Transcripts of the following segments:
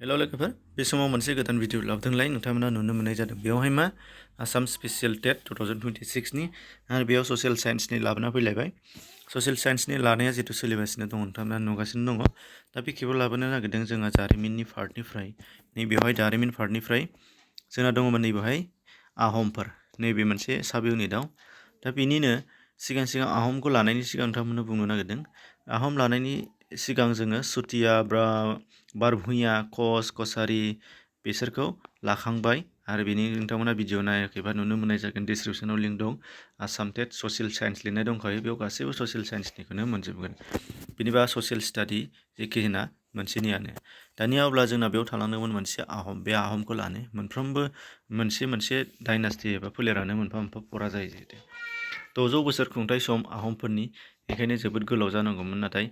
हेल' लोगोफोर बे समाव मोनसे गोदान भिडिअ लाबोदोंलाय नोंथांमोना नुनो मोननाय जादों बेवहाय मा आसाम स्पेसियेल टेट 2026 नि आरो बेयाव ससियेल साइन्सनि लाबोना फैलायबाय ससियेल साइन्सनि लानाया जितु सोलिगासिनो दङ नोंथांमोना नुगासिनो दङ दा बे खेबाव लाबोनो नागिरदों जोंहा जारिमिननि पार्टनिफ्राय नैबेवहाय जारिमिन पार्टनिफ्राय जोंहा दङमोन नैबेवहाय आहमफोर नैबे मोनसे साब इउनिटआव दा बेनिनो सिगां आहमखौ लानायनि सिगां नोंथांमोननो बुंनो नागिरदों आहम लानायनि सिगां जोङो सुतिया बारभुइया कच कछारी बिसोरखौ लाखांबाय आरो बेनि नोंथांमोना भिडिअ नायाखैबा नुनो मोननाय जागोन डिसक्रिपसनाव लिंक दं आसाम टेट ससियेल साइन्स लिरनाय दंखायो बेयाव गासैबो ससियेल साइन्सनिखौनो मोनजोबगोन बिनिबा ससियेल स्टाडि जेखिना मोनसेनियानो दानिया अब्ला जोंना बेयाव थालांदोंमोन मोनसे आहम बे आहमखौ लानो मोनफ्रोमबो मोनसे डाइनास्टि एबा फोलेरानो मोनफा मोनफा फरा जायो जिहेतु 600 बोसोर खुंथाय सम आहमफोरनि बेखायनो जोबोद गोलाव जानांगौमोन नाथाय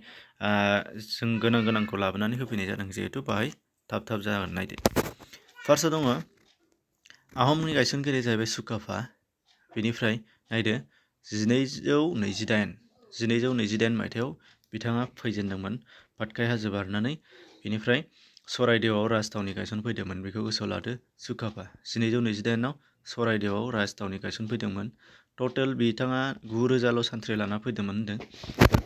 जों गोनांखौ लाबोनानै होफैनाय जादों जिहेतु बाहाय थाब जागोन नायदो फार्स्टआव दङ आहमनि गायसनगिरिया जाहैबाय सुकाफा बेनिफ्राय नायदो 1228 मायथाइयाव बिथाङा फैजेनदोंमोन पाटकाई हाजो बारनानै बेनिफ्राय चराइदेवआव राजथावनि गायसनफैदोंमोन बेखौ गोसोआव लादो सुकाफा 1228 आव चराइदेवआव राजथावनि गायसनफैदोंमोन टटेल बिथाङा 9000ल' सान्थ्रि लाना फैदोंमोन होनदों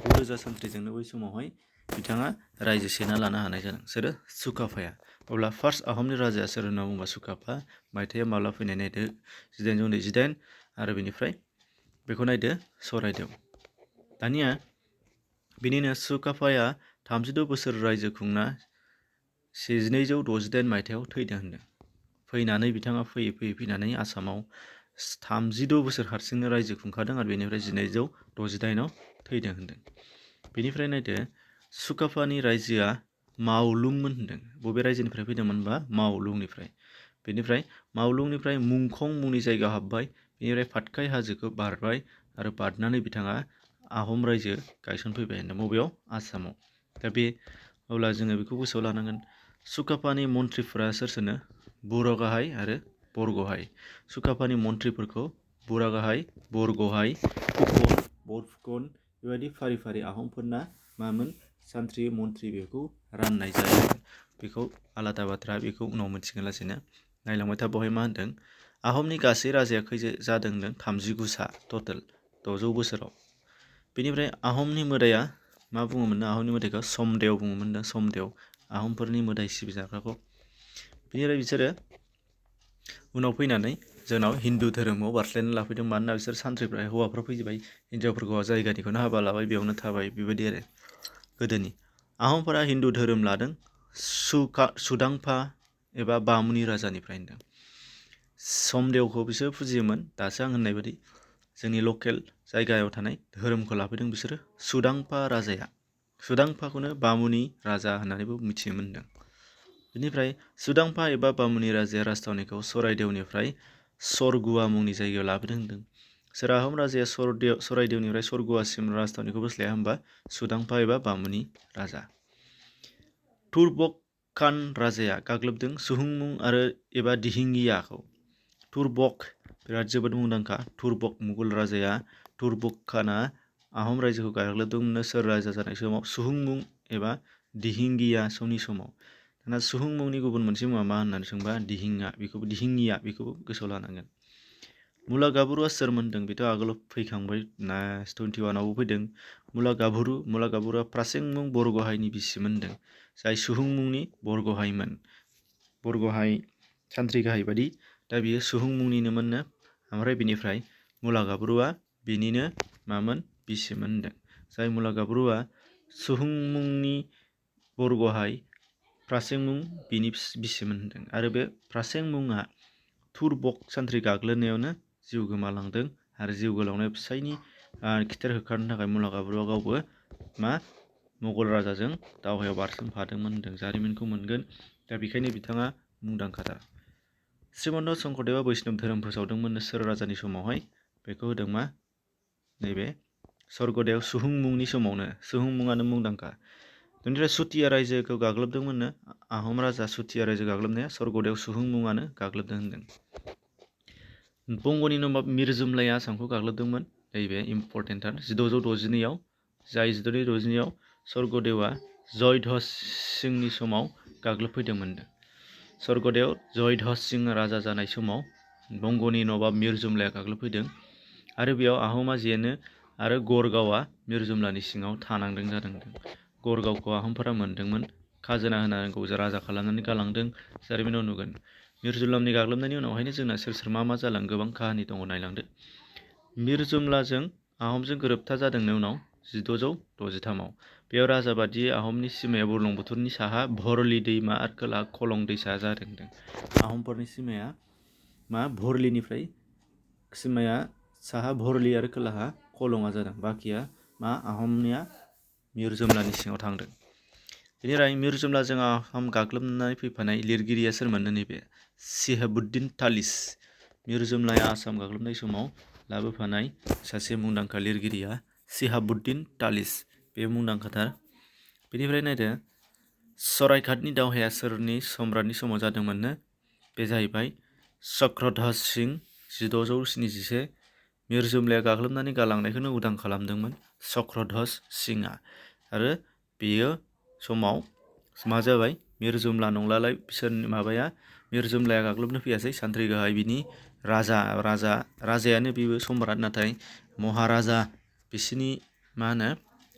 9000 सान्थ्रिजोंनो बै समावहाय बिथाङा रायजो सेना लानो हानाय जादों सोरो सुकाफाया अब्ला फार्स्ट आहमनि राजाया सोर होनना बुंबा सुकाफा मायथाइया माब्ला फैनाय नायदो 1228 आरो बेनिफ्राय बेखौ नायदो चराइदेव दानिया बिनिनो सुकाफाया 32 बोसोर रायजो खुंना 1268 मायथाइयाव थैदों होनदों फैनानै बिथाङा फैनानै आसामाव 36 बोसोर हारसिंनो रायजो खुंखादों आरो बेनिफ्राय 1268 आव थैदों होनदों बेनिफ्राय नायदो सुकाफानि रायजोआ मावलुंमोन होनदों बबे रायजोनिफ्राय फैदोंमोन बा मावलुंनिफ्राय बेनिफ्राय मावलुंनिफ्राय मुंखं मुंनि जायगायाव हाबबाय बेनिफ्राय पाटकाई हाजोखौ बारबाय आरो बारनानै बिथाङा आहम रायजो गायसनफैबाय होनदों बबेयाव आसामाव दा बे अब्ला जोङो बेखौ गोसोआव लानांगोन सुकाफानि मन्थ्रिफोरा सोरनो बुरागाहाय आरो बरगहाय सुकाफानि मन्थ्रिफोरखौ बुरागाहाय बरगहाय बरफुकन बेबायदि फारि आहमफोरना मामोन सान्थ्रि मन्थ्रि बेखौ राननाय जायो बेखौ आलादा बाथ्रा बेखौ उनाव मोनथिगोन लासैनो नायलांबाय था बहाय मा होनदों आहमनि गासै राजाया खैजे जादों होनदों 39 सा टटेल 600 बोसोराव बेनिफ्राय आहमनि मोदाया मा बुङोमोन आहमनि मोदायखौ समदेव बुङोमोन होनदों समदेव आहमफोरनि मोदाय सिबिजाग्राखौ बेनिफ्राय बिसोरो उनाव फैनानै जोंनाव हिन्दु धोरोमाव बारस्लायना लाफैदों मानोना बिसोर सान्थ्रिफ्रा हौवाफ्रा फैबाय हिन्जावफोरखौ जायगानिखौनो हाबा लाबाय बेयावनो थाबाय बेबायदि आरो गोदोनि आहमफोरा हिन्दु धोरोम लादों सुदांफा एबा बामुनि राजानिफ्राय होनदों समदेवखौ बिसोर फुजियोमोन दासो आं होननाय बायदि जोंनि लकेल जायगायाव थानाय धोरोमखौ लाफैदों बिसोरो सुदांफा राजाया सुदांफाखौनो बामुनि राजा होननानैबो मिथियोमोन होनदों बेनिफ्राय सुदांफा एबा बामुनि राजाया राजथावनिखौ चराइदेवनिफ्राय सरगुवा मुंनि जायगायाव लाबोदों होनदों सोर आहम राजाया चराइदेवनिफ्राय सरगुवासिम राजथावनिखौ बोस्लाया होनबा सुदांफा एबा बामुनि राजा तुर्बकान राजाया गाग्लोबदों सुहुंमुं आरो एबा दिहिङियाखौ तुर्बक बिराद जोबोद मुंदांखा तुर्बक मुगल राजाया तुर्बकाना आहम रायजोखौ गाग्लोबदोंमोन सोर राजा जानाय समाव सुहुंमुं एबा दिहिङिया समनि समाव दाना सुहुंमुंनि गुबुन मोनसे मुङा मा होननानै सोंबा दिहिङिया बेखौबो गोसोआव लानांगोन मुलागाबुरुआ सोरमोन होनदों बेथ' आगोलाव फैखांबाय 21 आवबो फैदों मुलागाबुरुआ प्रासेंमुं बरगहायनि बिसिमोन होनदों जाय सुहुंमुंनि बरगहायमोन बरगहाय सान्थ्रि गाहाय बादि दा बियो सुहुंमुंनिनोमोननो ओमफ्राय बिनिफ्राय मुलागाबुरुआ बिनिनो मामोन बिसिमोन होनदों जाय मुलागाबुरुआ सुहुंमुंनि बरगहाय प्रासेंमुं बिनि बिसिमोन होनदों आरो बे प्रासेंमुंआ तुर्बक सान्थ्रि गाग्लोबनायावनो जिउ गोमालांदों आरो जिउ गोलावनाय फिसायनि खिथेर होखारनो थाखाय मुलागाबुरुआ गावबो मुगल राजाजों दावहायाव बारसोमफादोंमोन होनदों जारिमिनखौ मोनगोन दा बेखायनो बिथाङा मुंदांखाथार श्रीमन्त शंकरदेवा बैष्णब धोरोम फोसावदोंमोन सोर राजानि समावहाय बेखौ होदों मा नैबे स्वर्गदेव सुहुंमुंनि समावनो सुहुंमुंआनो मुंदांखा बेनिफ्राय सुतिया रायजोखौ गाग्लोबदोंमोननो आहम राजा सुतिया रायजो गाग्लोबनाया स्वर्गदेव सुहुंमुंआनो गाग्लोबदों होनदों बंग'नि नबाब मिर्जुमलाया आसामखौ गाग्लोबदोंमोन नैबे इम्परटेन्टार 1662 आव जाय 1662 आव स्वर्गदेवा जयध्वज सिंहनि समाव गाग्लोबफैदोंमोन स्वर्गदेव जयध्वज सिंह राजा जानाय समाव बंग'नि नवाब मिर जुमलाया गाग्लोबफैदों आरो बेयाव आहमा जेनो आरो गरगावा मिर जुमलानि सिङाव थानांदों जादों। गरगावखौ आहमफोरा मोनदोंमोन, खाजोना होनांगौ राजा खालामनानै गालांदों, जारिमिनाव नुगोन। मिर जुमलानि गाग्लोबनायनि उनावहायनो जोंना सोर सोर मा जालां गोबां काहानि दङ नायलांदो। मिर जुमलाजों आहमजों गोरोबथा जादोंनि उनाव 1663आव बेयाव राजा बादियै आहमनि सिमाया बुरलुंबुथुरनि साहा भरलि दैमा आरो खोला खलं दैसा जादों। आहमफोरनि सिमाया भरलिनिफ्राय सिमाया साहा भरलि आरो खोलाहा खलंआ जादों। बाखिया आहमनिया मिर जुमलानि सिङाव थांदों। बेनिफ्राय मिर जुमलाजों आहम गाग्लोबनानै फैफानाय लिरगिरिया सोरमोन? नैबे शिहाबुद्दीन तालिस। मिर जुमलाया आसाम गाग्लोबनाय समाव लाबोफानाय सासे मुंदांखा लिरगिरिया शिहाबुद्दीन तालिस, बे मुंदांखाथार। बेनिफ्राय नायदो सरायघाटनि दावहाया सोरनि सम्राटनि समाव जादोंमोननो? बे जाहैबाय चक्रध्वज सिंह 1671। मिर जुमलाया गाग्लोबनानै गालांनायखौनो उदां खालामदोंमोन चक्रध्वज सिंहआ। आरो बेयो समाव मा जाबाय? मिर जुमला नंलालाय बिसोरनि मिर जुमलाया गाग्लोबनो फैयासै, सान्थ्रि गाहाय बिनि राजायानो बेबो सम्राट, नाथाय महाराजा बिसिनि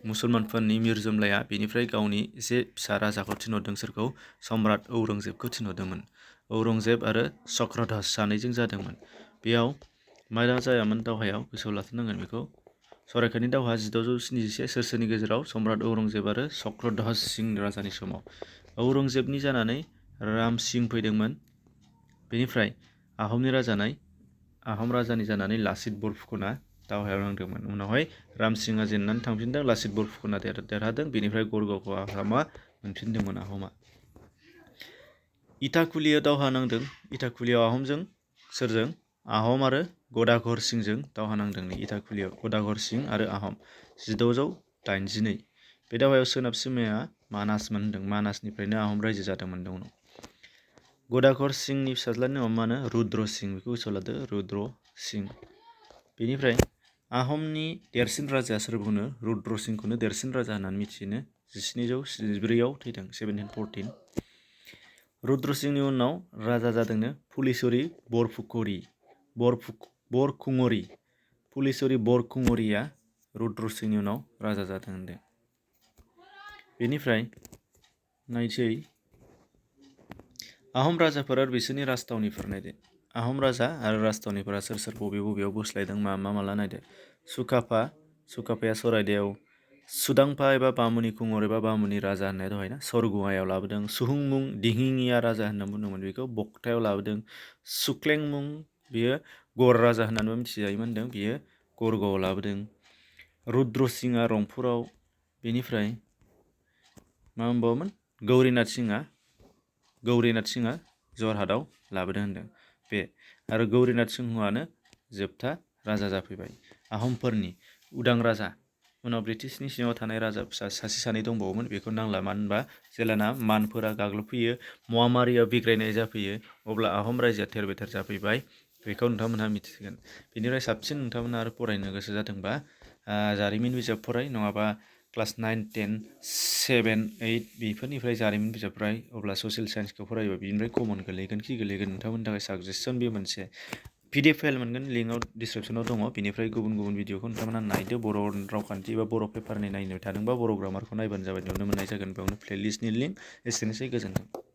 मुसलमानफोरनि मिर जुमलाया बेनिफ्राय गावनि एसे फिसा राजाखौ थिनहरदों। सोरखौ? सम्राट औरंजेबखौ थिनहरदोंमोन। औरंजेब आरो चक्रध्वज सानैजों जादोंमोन। बेयाव मा जायामोन दावहायाव? गोसोआव लाथारनांगोन बेखौ। सरायघाटनि दावहा 1671 सोर सोरनि गेजेराव? सम्राट औरंजेब आरो चक्रध्वज सिंह राजानि समाव। औरंजेबनि जानानै राम सिंह फैदोंमोन। बेनिफ्राय आहम राजानि जानानै लाचित बरफुकना दावहायाव नांदोंमोन। उनावहाय राम सिंहआ जेननानै थांफिनदों, लाचित बरफुकना देरहादों। बेनिफ्राय गरगावखौ आसामा मोनफिनदोंमोन आहमा। इटाखुलियाव दावहा नांदों। इटाखुलियाव आहमजों सोरजों? आहम आरो गदाधर सिंहजों दावहा नांदों। इटाखुलियाव गदाधर सिंह आरो आहम 1682। बे दावहायाव सोनाब सिमाया मानासमोन होनदों। मानासनिफ्रायनो आहम रायजो जादोंमोन उनाव। गदाधर सिंहनि फिसाज्लानि नामा रुद्र सिंह, बेखौ गोसोआव लादो, रुद्र सिंह। बेनिफ्राय आहमनि देरसिन राजाया सोर बुङो? रुद्र सिंहखौनो देरसिन राजा होननानै मिथियो। 1774आव थैदों, 1714। रुद्र सिंहनि उनाव राजा जादोंनो फुलेस्वरी बरखुंगरी। फुलेस्वरी बरखुंगरीया रुद्र सिंहनि उनाव राजा जादों होनदों। बेनिफ्राय नायसै आहम राजाफोर आरो बिसोरनि राजथावनिफोर नायदो। आहम राजा आरो राजथावनिफोरा सोर सोर बबेयाव बोस्लायदों माला नायदो। सुकाफाया सरायदेव, सुदांफा एबा बामुनि खुंगुर एबा बामुनि राजा होननाय दहायना सरगुवायाव लाबोदों। सुहुंमुं दिहिङिया राजा होनना बुंदोंमोन, बेखौ बक्तायाव लाबोदों। सुख्लेंमुं, बियो गर राजा होननानैबो मिथिजायोमोन होनदों, बियो गरगावआव लाबोदों। रुद्र सिंहआ रंपुराव। बेनिफ्राय मा मोनबावोमोन? गौरीनाथ सिंहआ जरहाटआव लाबोदों होनदों। बे आरो गौरीनाथ सिंहआनो जोबथा राजा जाफैबाय आहमफोरनि उदां राजा। उनाव ब्रिटिशनि सिङाव थानाय राजा फिसा सासे सानै दंबावोमोन, बेखौ नांला। मानो होनबा जेलाना मानफोरा गाग्लोबफैयो, महामारिया बिग्रायनाय जाफैयो, अब्ला आहम रायजोआ थेर बेथेर जाफैबाय। बेखौ नोंथांमोनहा मिथिगोन। बेनिफ्राय साबसिन नोंथांमोनहा आरो फरायनो गोसो जादोंबा जारिमिन बिजाब फराय, नङाबा क्लास 9, 10, 7, 8 बेफोरनिफ्राय जारिमिन बिजाब फराय। अब्ला ससियेल साइन्सखौ फरायोबा बिनिफ्राय कमन गोलैगोन नोंथांमोननि थाखाय साजेसन। बे मोनसे PDF फाइल मोनगोन, लिंकआव डिसक्रिपसनाव दङ। बेनिफ्राय गुबुन भिडिअखौ नोंथांमोनहा नायदो। बर' रावखान्थि एबा बर' पेपारनि नायनो थादोंबा बर' ग्रामारखौ नायबानो जाबाय, नुनो मोननाय जागोन बेयावनो प्लेलिस्टनि लिंक। एसेनोसै, गोजोन्थों।